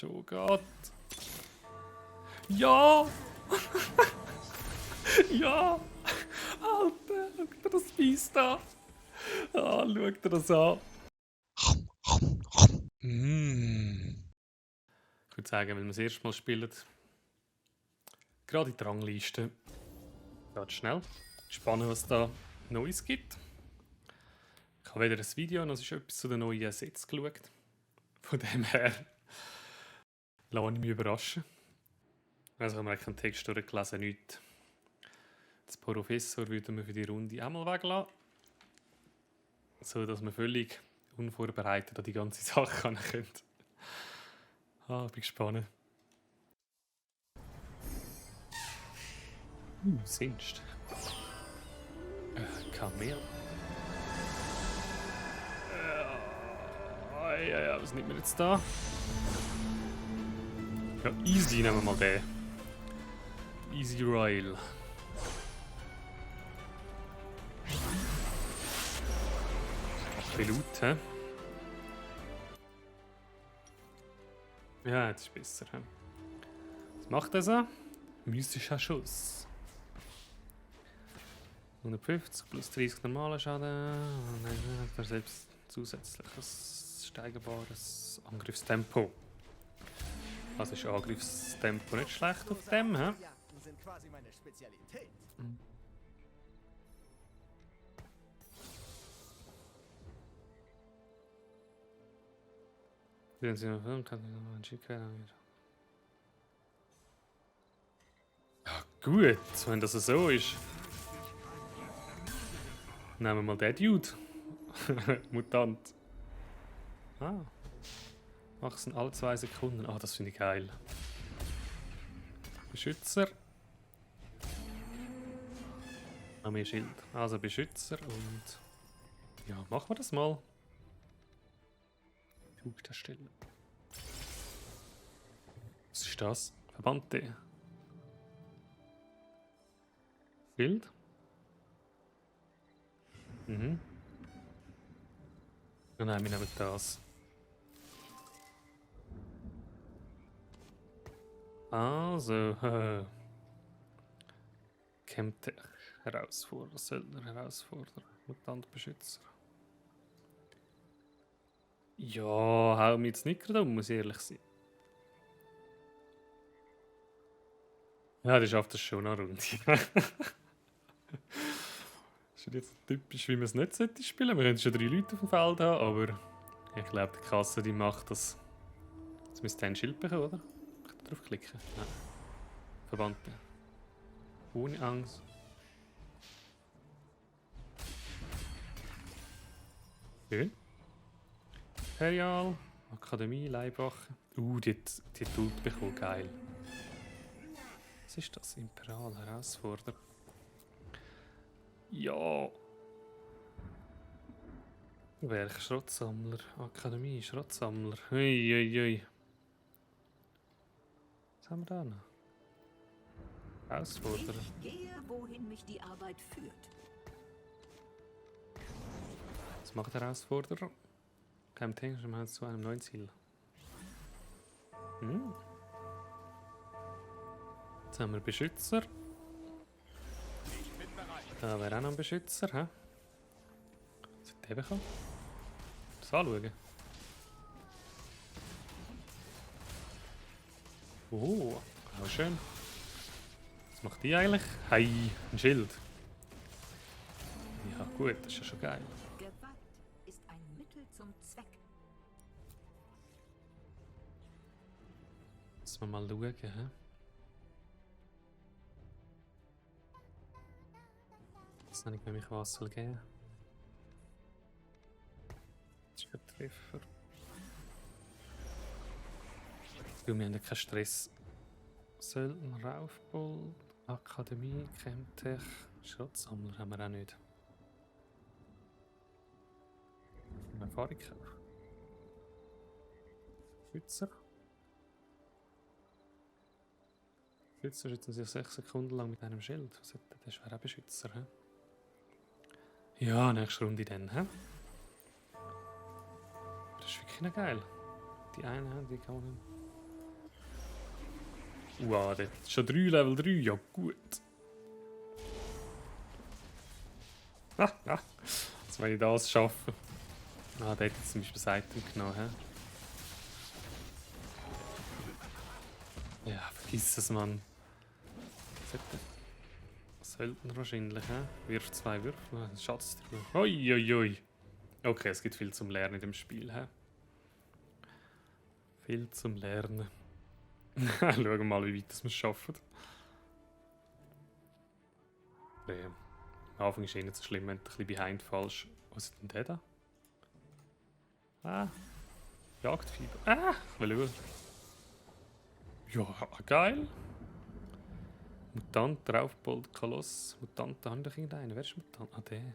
Oh Gott. Ja! Ja! Alter, schau dir das Biest an. Ah, schau dir das an. Ich würde sagen, wenn wir das erste Mal spielen, gerade in die Rangliste. Geht schnell. Spannend, was da Neues gibt. Ich habe weder ein Video noch ist etwas zu den neuen Sätzen geschaut. Von dem her lasse ich mich überraschen. Also haben wir keinen Text durchgelesen, nichts. Das Professor würden wir für die Runde einmal weglassen. So dass wir völlig unvorbereitet an die ganze Sache kommen können. Ah, bin gespannt. Singst. Kamel. Ja, was nimmt man jetzt da? Ja, easy nehmen wir mal den. Easy Royal. Laut, hä? Ja, jetzt ist besser. He? Was macht er so? Mystischer Schuss. 150 plus 30 normaler Schaden. Und dann hat er selbst zusätzliches steigerbares Angriffstempo. Also ist Angriffstempo nicht schlecht auf dem, hä? Sind quasi meine Spezialität. Wenn sie noch hören, kann ich noch einen Schick werden. Ja, gut, wenn das so ist. Nehmen wir mal den Dude. Mutant. Ah. Wachsen alle 2 Sekunden. Ah, das finde ich geil. Beschützer. Noch mehr Schild. Also Beschützer und... Ja, machen wir das mal. Flugstelle. Was ist das? Verbannte. Bild. Mhm. Ja, nein, wir nehmen das. Also, Chemtech, Herausforderer, Söldner, Herausforderer, Mutantbeschützer. Ja, hau mich jetzt nicht gerade um, muss ich ehrlich sein. Ja, die schafft das schon eine Runde. Das ist jetzt typisch, wie man es nicht sollte spielen. Wir können schon 3 Leute auf dem Feld haben, aber ich glaube, die Kasse die macht das. Jetzt müsste ein Schild bekommen, oder? Ich kann draufklicken. Ja. Verbannte. Ohne Angst. Schön. Imperial, Akademie, Leibwache. Die Tut bekommen, geil. Was ist das? Imperial, Herausforderer. Ja. Werk, Schrottsammler, Akademie, Schrottsammler. Ui. Was haben wir da noch? Herausforderer. Ich gehe, wohin mich die Arbeit führt. Was macht der Herausforderer? Kein Tank, wir zu einem neuen Ziel. Jetzt haben wir Beschützer. Da wäre auch noch ein Beschützer, hä? Was hat der bekommen? Das anschauen. Oh, auch schön. Was macht die eigentlich? Hey, ein Schild. Ja gut, das ist ja schon geil. Gewalt ist ein Mittel zum Zweck. Müssen wir mal schauen, hä? Jetzt habe ich nämlich was soll geben. Das ist ein Treffer. Wir haben ja keinen Stress. Söldner, Raufbold, Akademie, Chemtech, Schrottsammler haben wir auch nicht. Eine Erfahrung kaufen. Schützer. Schützer schützen sich 6 Sekunden lang mit einem Schild. Was hat der? Das wäre auch Beschützer, hä? Ja, nächste Runde dann, hä? Das ist wirklich noch geil. Die eine, die kann man... Wow, das ist schon 3 Level 3, ja gut. Jetzt wenn ich das schaffe. Ah, der hat jetzt zum Beispiel das Item genommen, hä? Ja, vergiss es, Mann. Söldner wahrscheinlich, hä? Wirft 2 Würfel, Schatz drüber. Ui. Okay, es gibt viel zum Lernen in dem Spiel, hä? Viel zum Lernen. Schauen wir mal, wie weit wir es schaffen. Nee. Am Anfang ist es eh nicht so schlimm, wenn du ein bisschen behind fallst. Was ist denn der da? Ah. Jagdfieber. Ah, ich will über. Ja, geil. Mutant, Draufbold, Koloss. Mutant, da haben doch irgendeinen. Wer ist Mutant? Ah, der.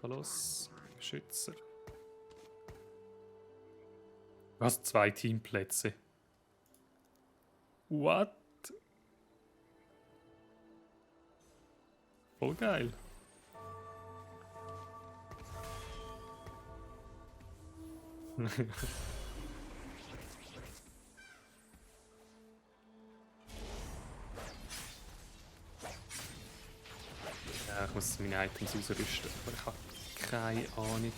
Koloss, Beschützer. Was? 2 Teamplätze. What? Voll geil. Ja, ich muss meine Items ausrüsten, aber ich habe keine Ahnung.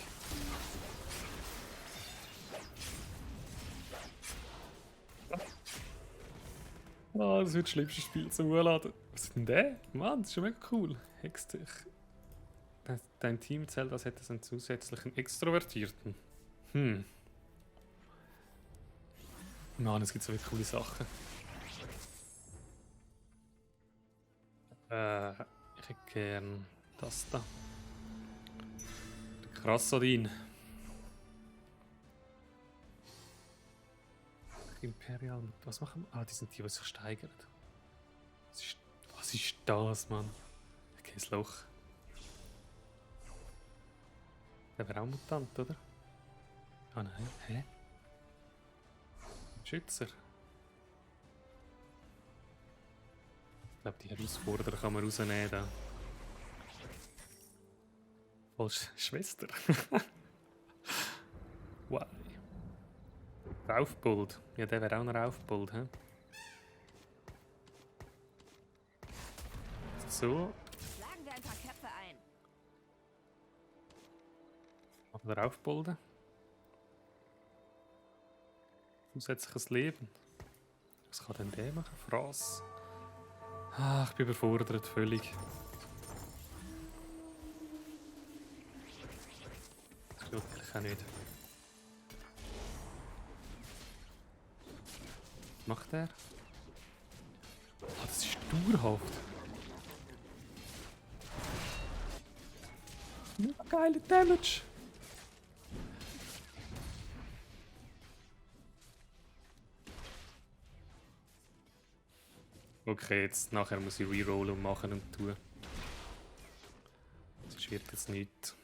Ah, das wird das schlimmste Spiel zum Urladen. Was ist denn der? Mann, das ist schon mega cool. Dein Team zählt, als hätte es einen zusätzlichen Extrovertierten. Mann, es gibt so viele coole Sachen. Ich hätte gern das da. Der Krassodin. Imperial. Was machen wir? Ah, die sind die sich steigern. Was ist das, Mann? Okay, das Loch. Der wäre auch Mutant, oder? Ah nein. Hä? Schützer. Ich glaube, die Herausforderer kann man rausnehmen. Da. Voll Schwester. Wow. Raufbold. Ja, der wäre auch ein Raufbold, hä? So. Schlagen wir ein paar Köpfe ein. Machen wir Raufbolden. Zusätzliches Leben. Was kann denn der machen? Fraß. Ah, ich bin überfordert, völlig. Das stimmt eigentlich auch nicht. Was macht der? Ah, das ist dauerhaft. Geile Damage. Okay, jetzt nachher muss ich rerollen und machen und tun. Das wird jetzt nicht.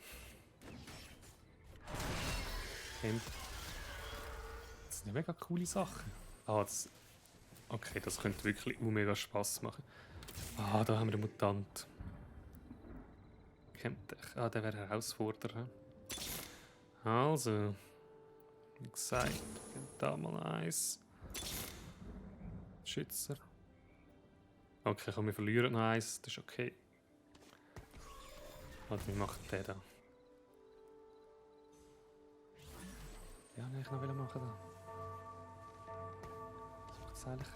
Das sind mega coole Sachen. Ah, das. Okay, das könnte wirklich mega Spaß machen. Ah, da haben wir den Mutant. Ah, der wäre Herausforderer. Also. Wie gesagt, da mal eins. Schützer. Okay, komm, wir verlieren noch eins, das ist okay. Also, wie macht der da? Ja, nein, ich noch machen da. Was macht es eigentlich?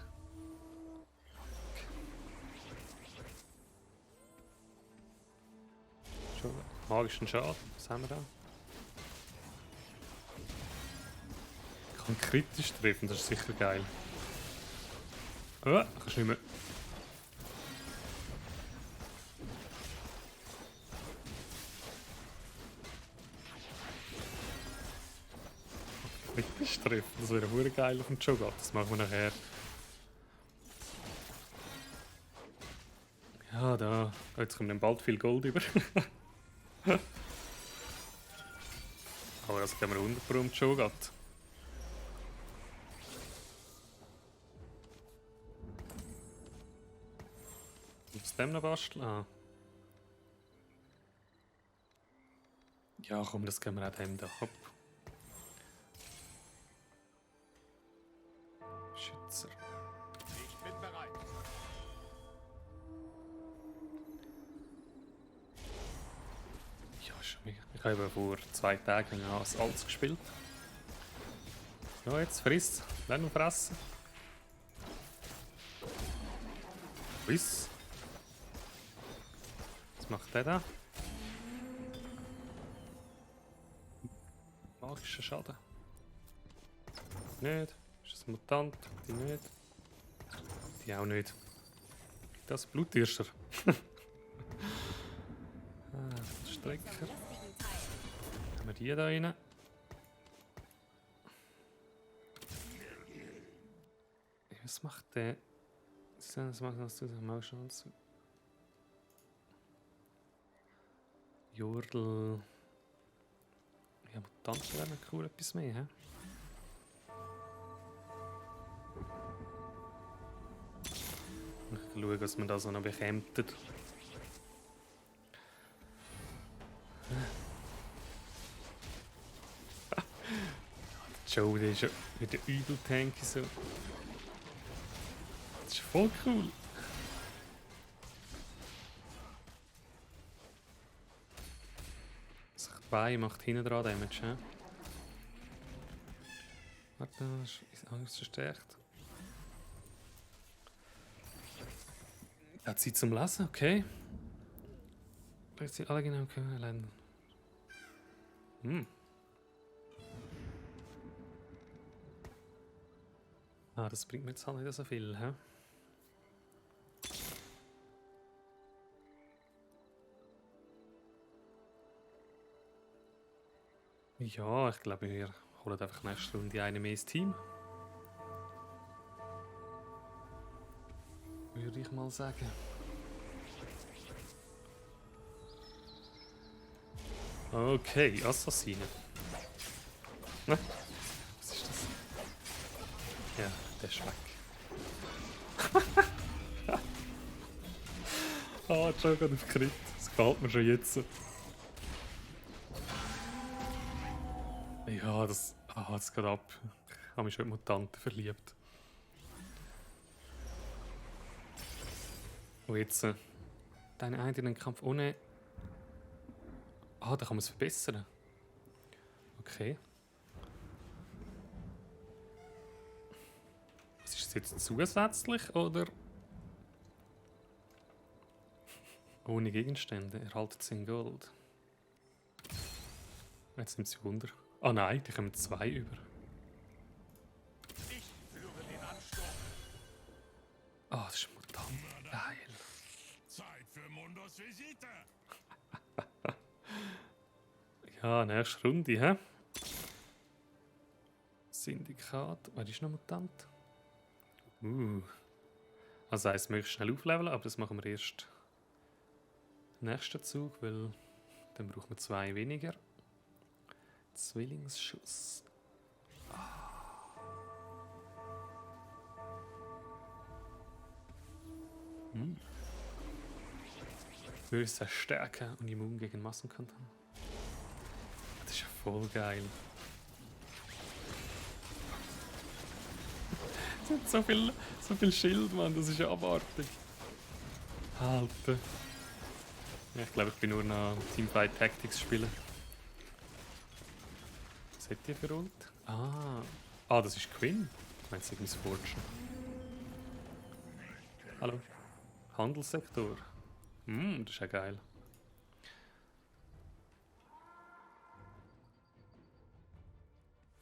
Schon magischen Schaden, was haben wir da? Ich kann kritisch treffen, das ist sicher geil. Kannst nicht mehr. Kritisch treffen, das wäre verdammt geil auf dem Cho'Gath, das machen wir nachher. Ja, da. Jetzt kommt dann bald viel Gold über. Aber das gehen wir 100 pro um Cho'Gath. Aus dem noch basteln? Ah. Ja, komm, das gehen wir auch dem da ab. Schützer. Ich bin bereit. Ja, schon wieder. Ich habe vor 2 Tagen als Alts gespielt. Ja, jetzt frisst. Lernen fressen. Wiss. Was macht der da? Magischer Schaden. Nicht. Ist das ein Mutant? Die nicht. Die auch nicht. Das Bluttirscher. Strecker. Zum lustigen Teil. Haben wir die da rein? Was macht der? Was macht das zu dem Motion? Jordel. Ja, Mutanten wären cool etwas mehr, hä? Ich schaue, was man da so noch bekämpft. Joe, der ist ja wieder übel tanky so. Das ist voll cool. Das Bein macht hinten dran Damage, hä? Warte, ist alles verstärkt. Hat Zeit zum Lesen, okay. Vielleicht sie alle genau lernen. Ah, das bringt mir jetzt halt nicht so viel, hä? Ja, ich glaube, wir holen einfach nächste Runde eine mehr ins Team. Würde ich mal sagen. Okay, Assassine. Na, was ist das? Ja, der ist weg. Ah, schon gerade auf Crit. Das gefällt mir schon jetzt. Ja, das geht ab. Ich habe mich schon in Mutanten verliebt. Und jetzt deine eigenen Kampf ohne. Ah, da kann man es verbessern. Okay. Was ist das jetzt zusätzlich oder? Ohne Gegenstände erhaltet 10 Gold. Jetzt nimmt sie Wunder. Ah nein, die kommen 2 über. Ich führe den Ansturm. Ah, das ist ein Mutant. Geil. Zeit für Mundos Visite. Ja, nächste Runde, hä? Syndikat. Wer ist noch Mutant? Also heisst, wir möchten schnell aufleveln, aber das machen wir erst nächsten Zug, weil dann brauchen wir 2 weniger. Zwillingsschuss. Böse Stärke und immun gegen Massenkontrolle. Das ist ja voll geil. Das hat so viel Schild, Mann, das ist ja abartig. Alter. Ja, ich glaube, ich bin nur noch Teamfight Tactics spielen. Was hat die für Ult? Ah, das ist Quinn. Ich meine, Sigmus Fortune. Hallo. Handelssektor. Das ist ja geil.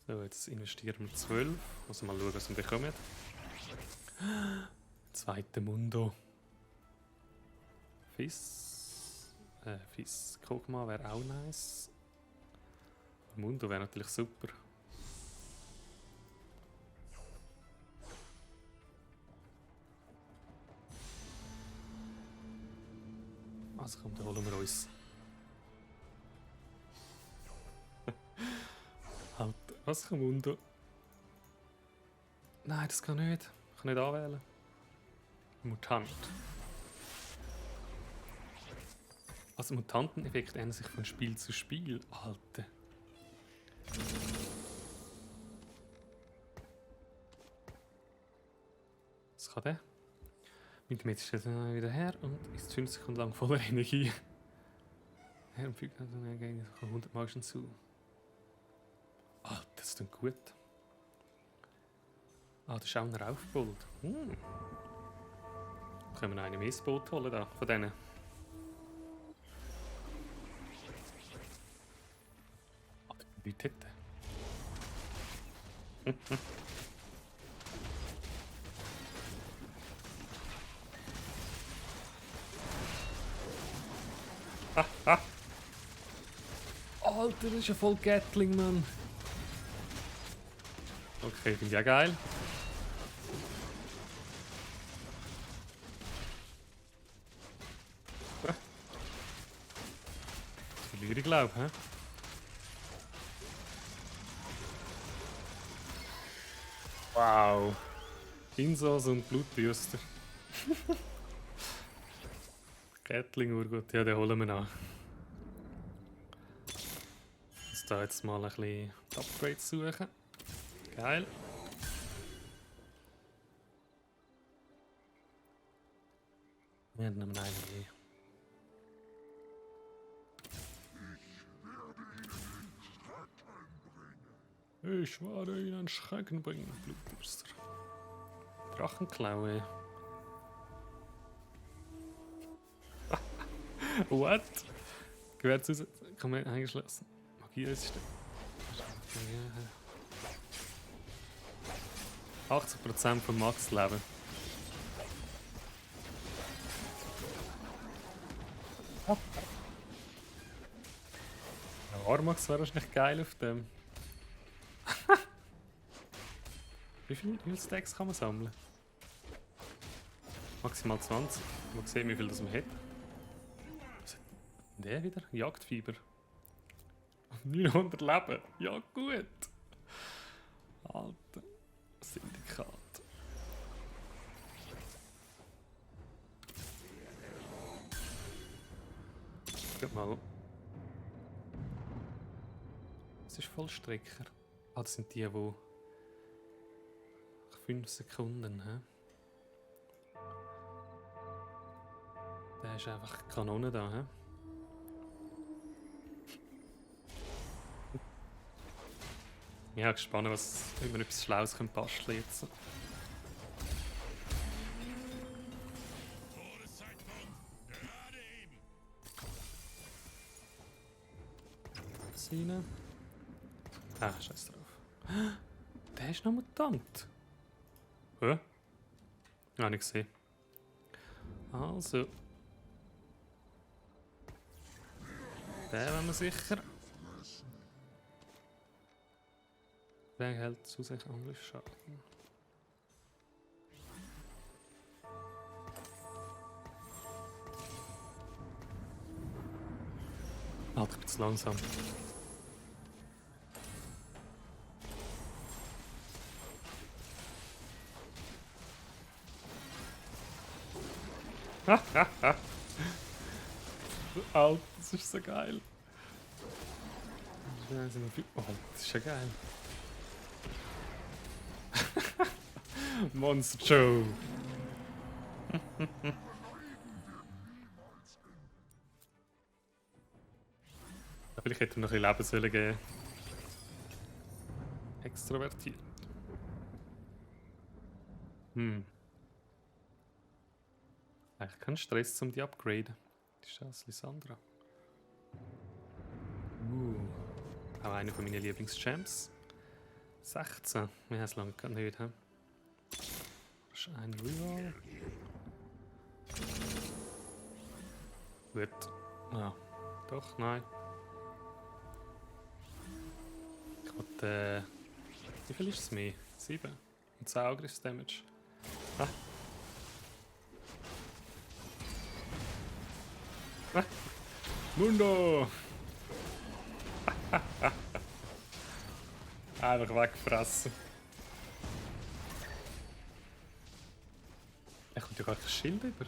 So, jetzt investieren wir 12. Muss mal schauen, was wir bekommen. Zweite Mundo. Fizz Kog'Maw wäre auch nice. Mundo wäre natürlich super. Also komm, dann holen wir uns. Halt, was kann Mundo? Nein, das kann nicht. Ich kann nicht anwählen. Mutant. Also Mutanteneffekt ändert sich von Spiel zu Spiel. Alter. Was kann der? Mit dem jetzt stellt er wieder her und ist 5 Sekunden lang voller Energie. Er fügt also eine Gänge 100 Mal schon zu. Ah, das ist dann gut. Ah, das ist auch ein Raufbold. Können wir noch einen Messboot holen da, von denen? Ah, die Leute hätten. Alter, das ist ja voll Gatling, Mann. Okay, finde ich ja geil. Verliere ich, glaube ich. Wow. Insos und Blutbürster. Gatling, urgut. Ja, den holen wir nach. Uns da jetzt mal ein bisschen Upgrades suchen. Geil. Wir haben einen mehr. Ich werde Ihnen Schrecken bringen, Blutbürster. Drachenklaue. What? Gewehrzusatz kann man eingeschlossen. Magieresystem. 80% vom Max-Leben. Armax wäre wahrscheinlich geil auf dem. Wie viele Stacks kann man sammeln? Maximal 20. Mal sehen, wie viel das man hat. Was hat denn der wieder? Jagdfieber. 900 Leben. Ja, gut. Alter. Syndikat. Guck mal. Das ist Vollstrecker. Ah, das sind die, die 5 Sekunden, hä? Der ist einfach Kanone da, hä? Ich bin gespannt, was, ob wir etwas Schlaues basteln können jetzt. Rein. Ah, scheiß drauf. Der ist noch Mutant. Hä? Ja, nicht gesehen. Also. Der wollen wir sicher. Der hält zusätzlich andere Schaden. Alter, ich bin zu langsam. Alter, das ist so geil. Oh, das ist ja geil. Monster Joe. Vielleicht hätte er noch ein Leben sollen geben. Extrovertiert. Eigentlich kein Stress, um die upgraden. Das ist das Lysandra. Auch einer von meinen Lieblingschamps. 16. Wir haben es lange nicht. He? Das ist ein Reroll. Gut. Ah, doch, nein. Ich wollte. Wie viel ist es mehr? 7. Und 10 Angriffsdamage. Ah. Ah. Mundo! Einfach weggefressen. Er kommt ja gar kein Schild über.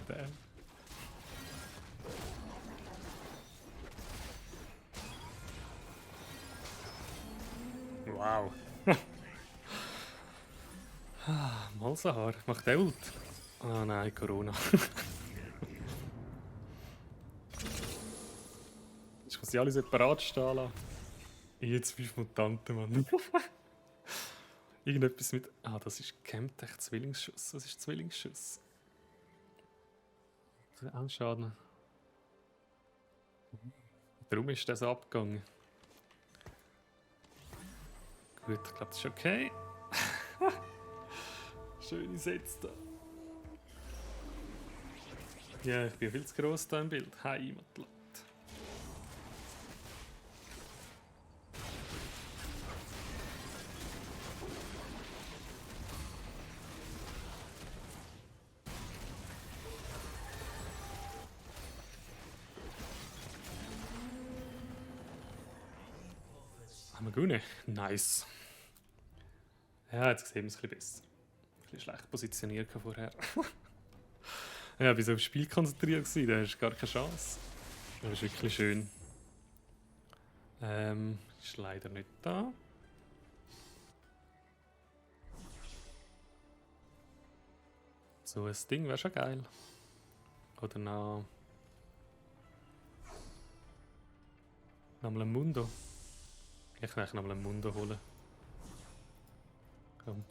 Der. Wow. Malzahar, macht der Ult? Ah nein, Corona. Ich muss sie alle separat stehen lassen. Jetzt 5 Mutanten, Mann. Irgendetwas mit... Ah, das ist Chemtech Zwillingsschuss. Was ist Zwillingsschuss? Das ist auch ein Schaden. Darum ist das abgegangen. Gut, ich glaube, das ist okay. Schöne Sätze da. Ja, ich bin viel zu gross da im Bild. Heimatland. Haben wir gewonnen? Nice. Ja, jetzt sehen wir es ein bisschen besser. Ein bisschen schlecht positioniert vorher. Ja, ich war so aufs Spiel konzentriert, da hast du gar keine Chance. Das ist wirklich schön. Ist leider nicht da. So ein Ding wäre schon geil. Oder noch mal einen Mundo. Ich kann eigentlich noch mal einen Mundo holen. Kommt.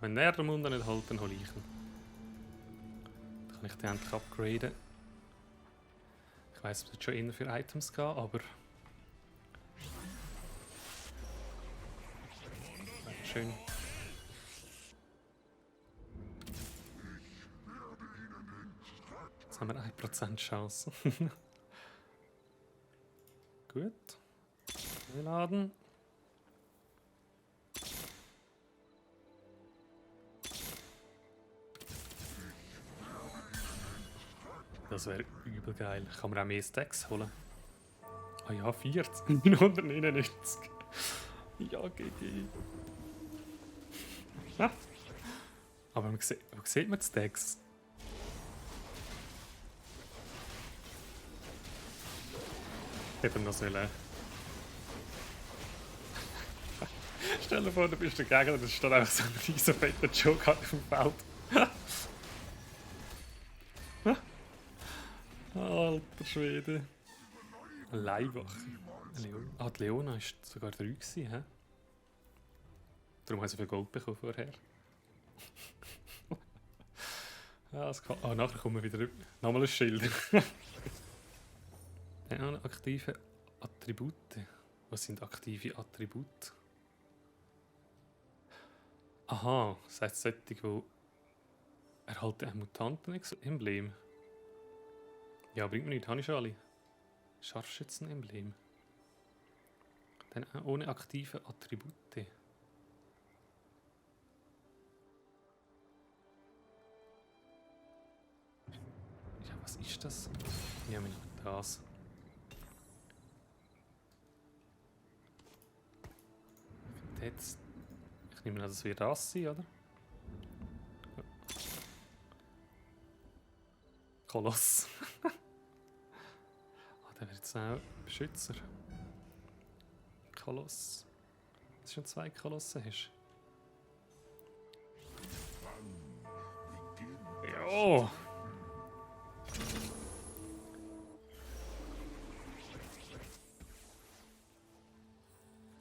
Wenn er den Mundo nicht holt, dann hole ich ihn. Dann kann ich den endlich upgraden. Ich weiss, es wird schon eher für Items gehen, aber... Schön. Jetzt haben wir 1% Chance. Gut. Laden. Das wäre übel geil. Kann man auch mehr Stacks holen. Ah ja, 40. 999. Ja, GG. Ah. Aber wo sieht man die Stacks? Hätte noch sollen. Stell dir vor, du bist der Gegner, da steht einfach so ein riesen fetter Joke auf dem Feld. Alter Schwede. Leihwache. Ah, die Leona war sogar 3 gewesen, hä? Darum haben sie viel Gold bekommen vorher. Ja, das kann... Ah, nachher kommen wir wieder rüber. Nochmal ein Schild. Ja, aktive Attribute. Was sind aktive Attribute? Aha, das heißt solche, die erhalten ein Mutanten-Emblem. Ja, bringt mir nichts, habe ich schon alle. Scharfschützen-Emblem. Dann ohne aktive Attribute. Ja, was ist das? Ja, das. Jetzt... Ich nehme an, das wird das sein, oder? Koloss. Ah, der wird jetzt auch Beschützer. Koloss. Dass du schon 2 Kolosse hast. Jo!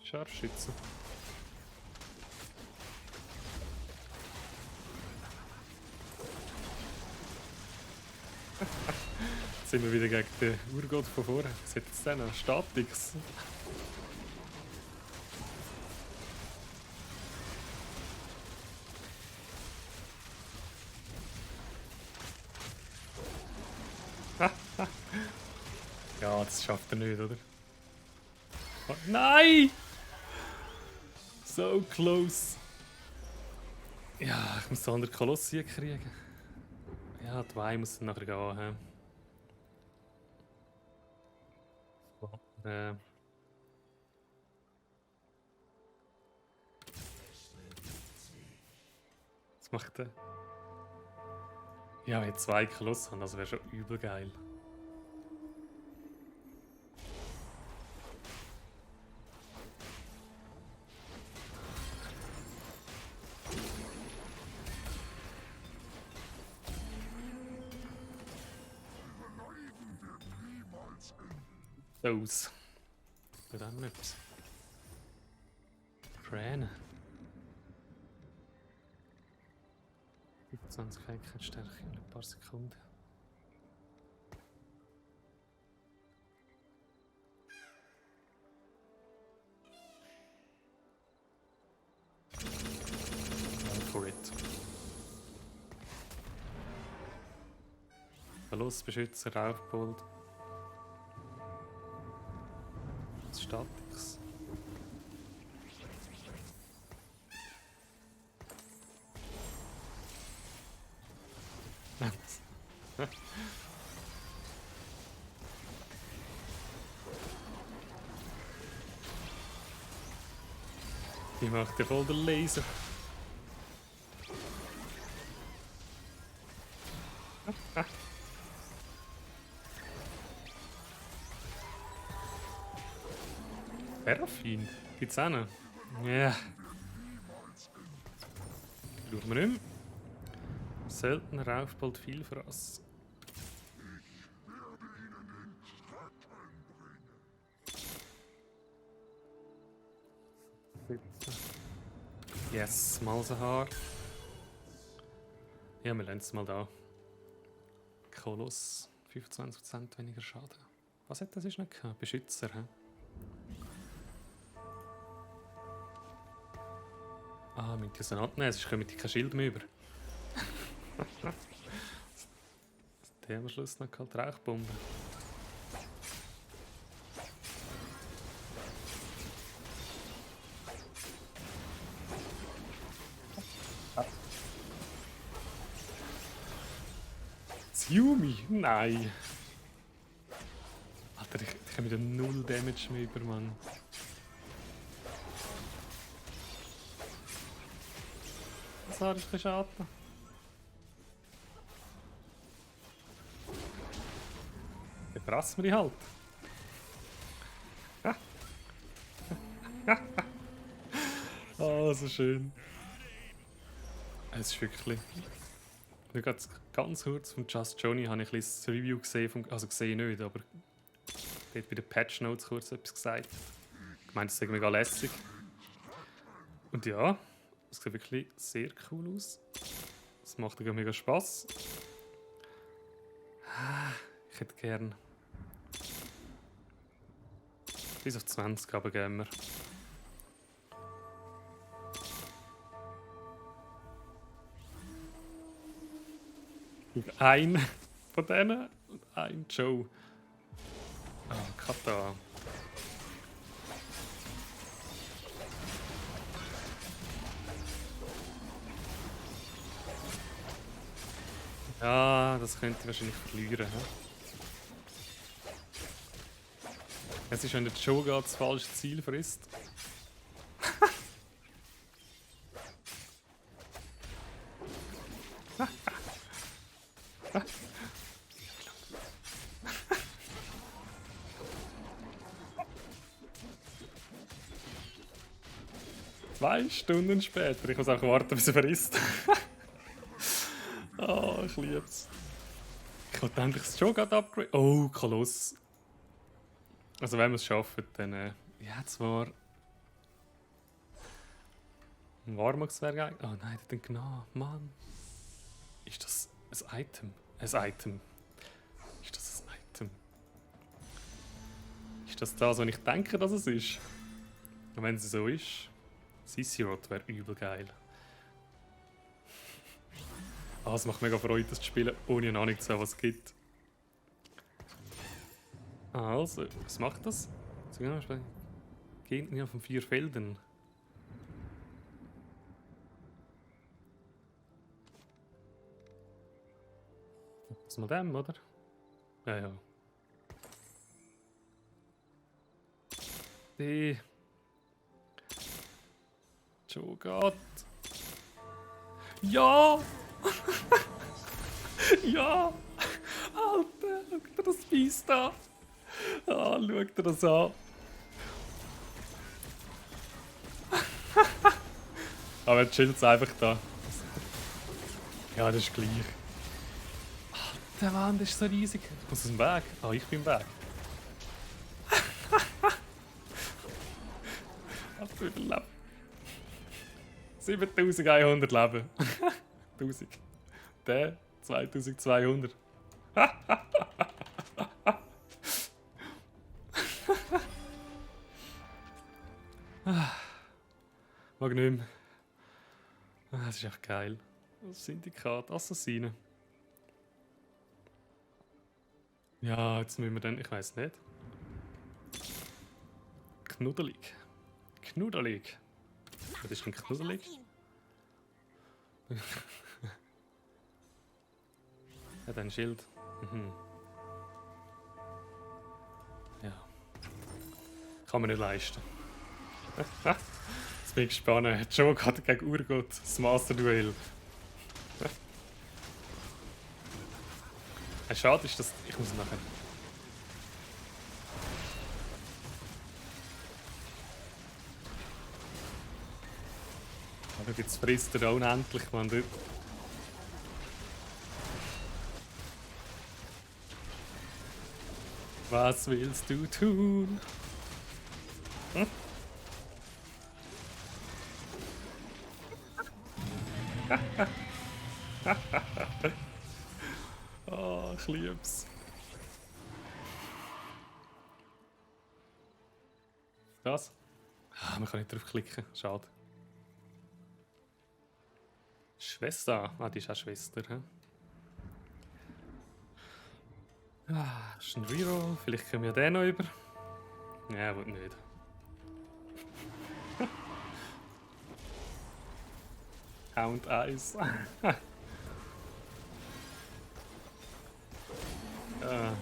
Scharfschütze. Jetzt sind wir wieder gegen den Urgott von vorher. Was hat jetzt denn noch? Statix. Ja, das schafft er nicht, oder? Oh, nein! So close. Ja, ich muss den anderen Koloss hier kriegen. Ja, die Weih muss dann nachher gehen. Was macht der? Ja, wenn ich 2 Koloss haben, das wäre schon übel geil. Aus. Tut auch noch etwas. Fran. 25 Fähigkeitsstärke in ein paar Sekunden. For it. Verlustbeschützer, Raufbold. Statics. Die macht ja voll den Laser. Paraffin? Gibt's auch noch? Ja. Schauen wir nicht mehr. Selten Raufbold viel Fraß. Yes, Malsenhaar. Ja, wir lassen es mal da. Koloss, 25% weniger Schaden. Was hat das noch gehabt? Beschützer, hä? Ah, mit diesen abnehmen, sonst kommen die kein Schild mehr über. Der am Schluss noch kalt Rauchbombe. Yumi? Nein! Alter, ich habe wieder 0 Damage mehr über, Mann. Das war ein bisschen schade. Dann fressen wir die halt. Oh, so schön. Es ist wirklich... Ich habe ganz kurz von Just Johnny habe ich ein das Review gesehen, also gesehen nicht, aber dort bei den Patch Notes kurz etwas gesagt. Ich meine, das sieht mega lässig. Und ja, es sieht wirklich sehr cool aus. Es macht mega Spass. Ich hätte gern bis auf 20, aber gehen wir. Ein von denen und ein Joe. Ah, Kata. Ja, das könnte ich wahrscheinlich verlieren. He? Es ist, wenn der Joe gerade das falsche Ziel frisst. Zwei Stunden später. Ich muss auch warten, bis er frisst. Oh, ich lieb's. Ich wollte endlich das Joe gerade upgraden. Oh, Koloss. Also wenn wir es schaffen, dann... ja, zwar... Ein Warmox wäre geil. Oh nein, der hat genau. Mann. Ist das ein Item? Ein Item. Ist das ein Item? Ist das was ich denke, dass es ist? Und wenn es so ist... Sissirot wäre übel geil. Ah, es macht mega Freude, das zu spielen, ohne eine Ahnung zu haben, was es gibt. Also, was macht das? Gegner von 4 Feldern. Was mal dem, oder? Ja, ja. Die. Joe geht. Ja! Ja! Alter, schau dir das Biest an! Ah, schau dir das an! Aber jetzt chillt es einfach da. Ja, das ist gleich. Alter Mann, das ist so riesig. Ich muss aus dem Weg. Ah, ich bin im Weg. Hat überlebt. 7100 Leben. 1000. Der 2200. Mag nicht mehr. Das ist echt geil. Das Syndikat, Assassinen. Ja, jetzt müssen wir dann, ich weiß nicht. Knuddelig. Knuddelig. Was ist denn knuddelig? Hat ein Schild. Mhm. Ja. Kann man nicht leisten. Jetzt bin ich gespannt. Joe geht gegen Urgot das Master-Duell. Schade ist, dass ich muss nachher. Aber jetzt frisst er unendlich, man dort. Was willst du tun? Hm? Oh, ich lieb's. Das? Ah, man kann nicht draufklicken. Schade. Schwester. Ah, die ist auch Schwester. He? Ah, ist ein Reroll. Vielleicht können wir den noch über. Ja, will nicht. Count Eis. Ja.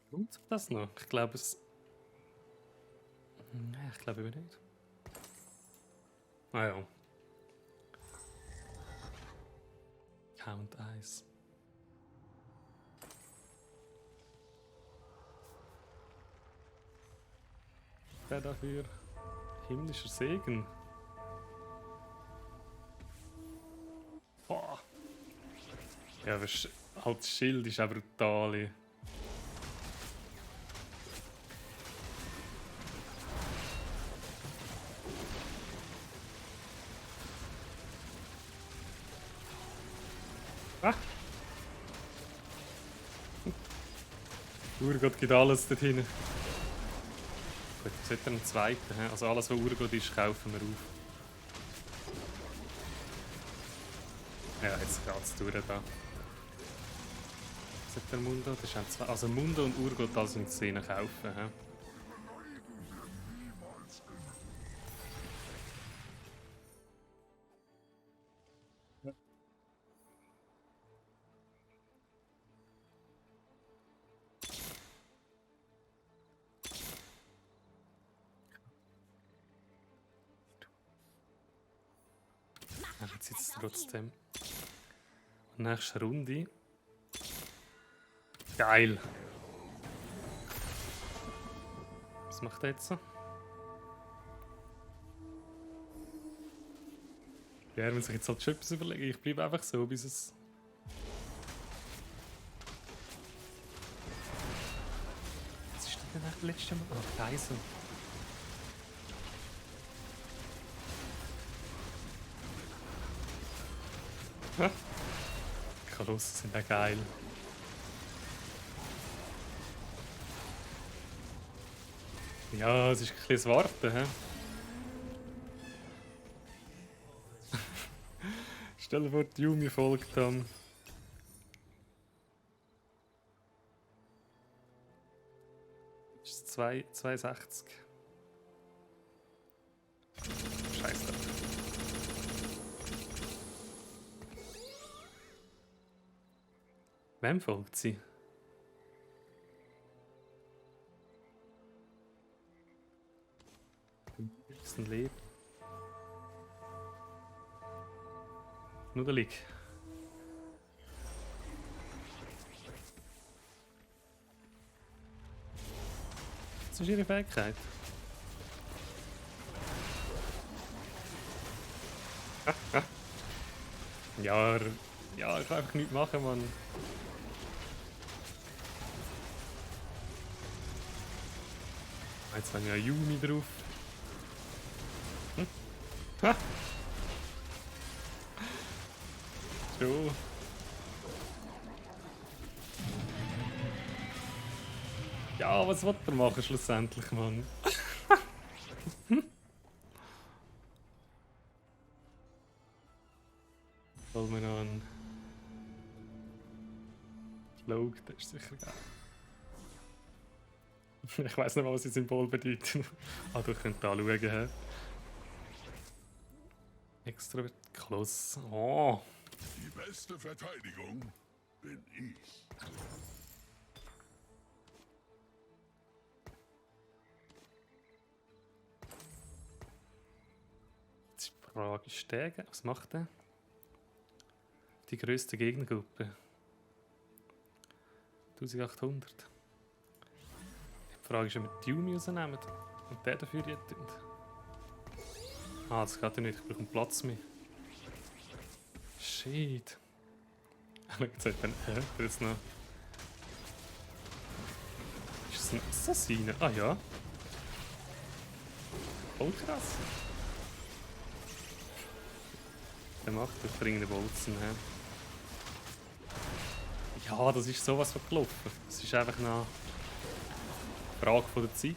Lohnt sich das noch? Ich glaube es. Nein, ich glaube über nicht. Ah ja. Count Eis. Der dafür. Himmlischer Segen. Boah. Ja, aber halt das Schild ist auch brutal. Ah. Urgot gibt alles dort hinten. Gut, jetzt hat er einen zweiten. Also alles, was Urgot ist, kaufen wir auf. Ja, jetzt geht es durch da. Was hat der Mundo? Das ist zwei. Also Mundo und Urgot also mit Szenen kaufen. He? Jetzt sitzt es trotzdem. Und nächste Runde. Geil. Was macht er jetzt so? Ja, er muss sich jetzt halt schon etwas überlegen. Ich bleibe einfach so, bis es. Was ist denn das letzte Mal? Ah, Geisel. Kolosse sind auch geil. Ja, es ist ein bisschen das Warten. He? Stell dir vor, die Yumi folgt dann. Das ist 62. Scheiße. Wem folgt sie? Ist ein Leben. Nuddelig. Das ist ihre Fähigkeit. Ja, ja, ich kann einfach nichts machen, Mann. Jetzt haben wir ja Yumi drauf. Hm? Ha! So. Ja, was wird er machen schlussendlich, Mann? Soll mir noch einen Log, das ist sicher geil. Ich weiß nicht mal, was die Symbol bedeuten. Ah, du könnt da schauen. He? Extra Close. Oh. Die beste Verteidigung bin ich. Jetzt ist die Frage, Stegen. Was macht der? Die grösste Gegnergruppe. 1800. Die Frage ist, ob wir die Yumi rausnehmen und den dafür retten. Ah, das geht ja nicht. Ich brauche einen Platz mehr. Shit. Jetzt hat er jetzt noch. Ist das ein Assassine? Ah ja. Voll krass. Der macht den springenden Bolzen. He? Ja, das ist sowas von gelaufen. Es ist einfach eine Frage von der Zeit.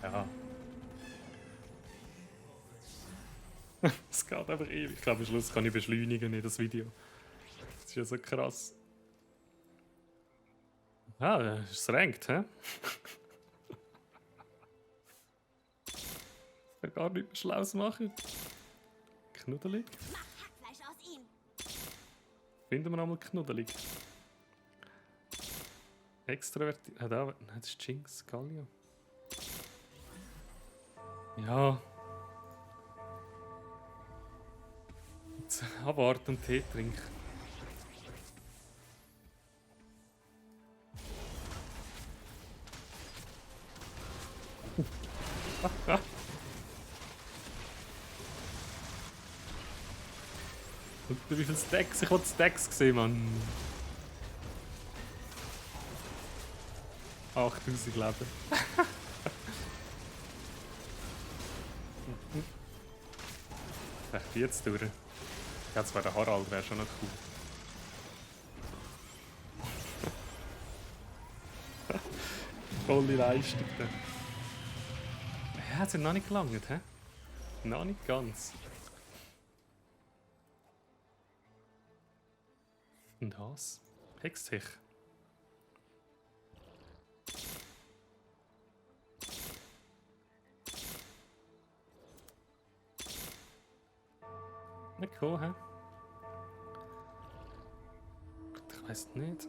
Ja. Es geht einfach ewig. Ich glaube, am Schluss kann ich beschleunigen in das Video. Das ist ja so krass. Ah, es rankt, hä? Ich kann gar nichts mehr Schlaues machen. Knuddelig. Mach Hackfleisch aus ihm. Finden wir nochmal knuddelig. Extrovertiert. Ah, da. Nein, das ist Jinx, Gallia. Ja. Jetzt abwarten und Tee trinken. Und wie viele Stacks? Ich wollte Stacks sehen, Mann. 8000 Leben. Echt jetzt durch. Jetzt wäre der Harald wäre schon noch cool. Volle Leistung. Ja, hat noch nicht gelangt, hä? Noch nicht ganz. Und was? Hextech. Nicht cool, hä? Ich weiß nicht.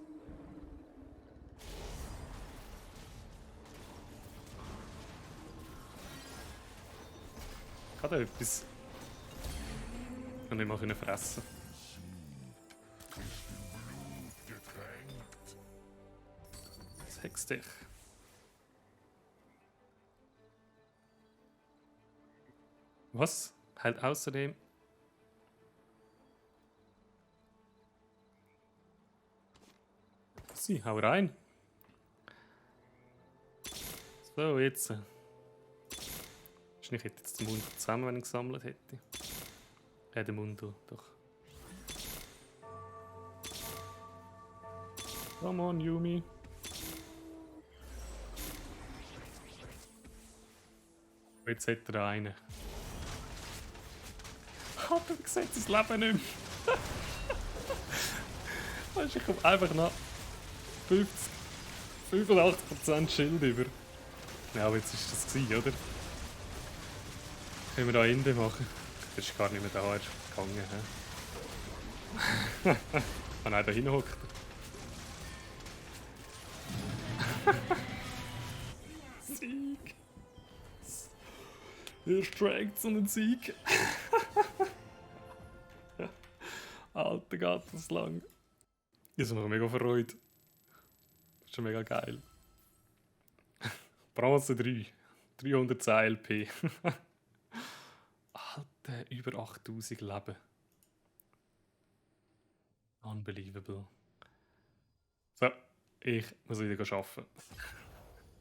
Hat er etwas? Und ich mal fressen. Getränkt. Das Hextech. Was? Halt außerdem. Sie, hau rein. So, jetzt. Ich hätte jetzt den Mund zusammen, wenn ich gesammelt hätte. Den Mund doch. Come on, Yumi. Jetzt hat er einen. Aber ich sehe sein Leben nicht mehr. Weißt du, ich komme einfach noch 85% Schild über. Ja, aber jetzt ist das gewesen, oder? Können wir da Ende machen? Das ist gar nicht mehr da, er ist gegangen. Ah nein, da hinten hockt er. Sieg! Er streckt so einen Sieg. Alter, geht das lang. Ich bin noch mega verreut. ist schon mega geil. Bronze 3. 310 LP. Alter, über 8000 Leben. Unbelievable. So, ich muss wieder arbeiten.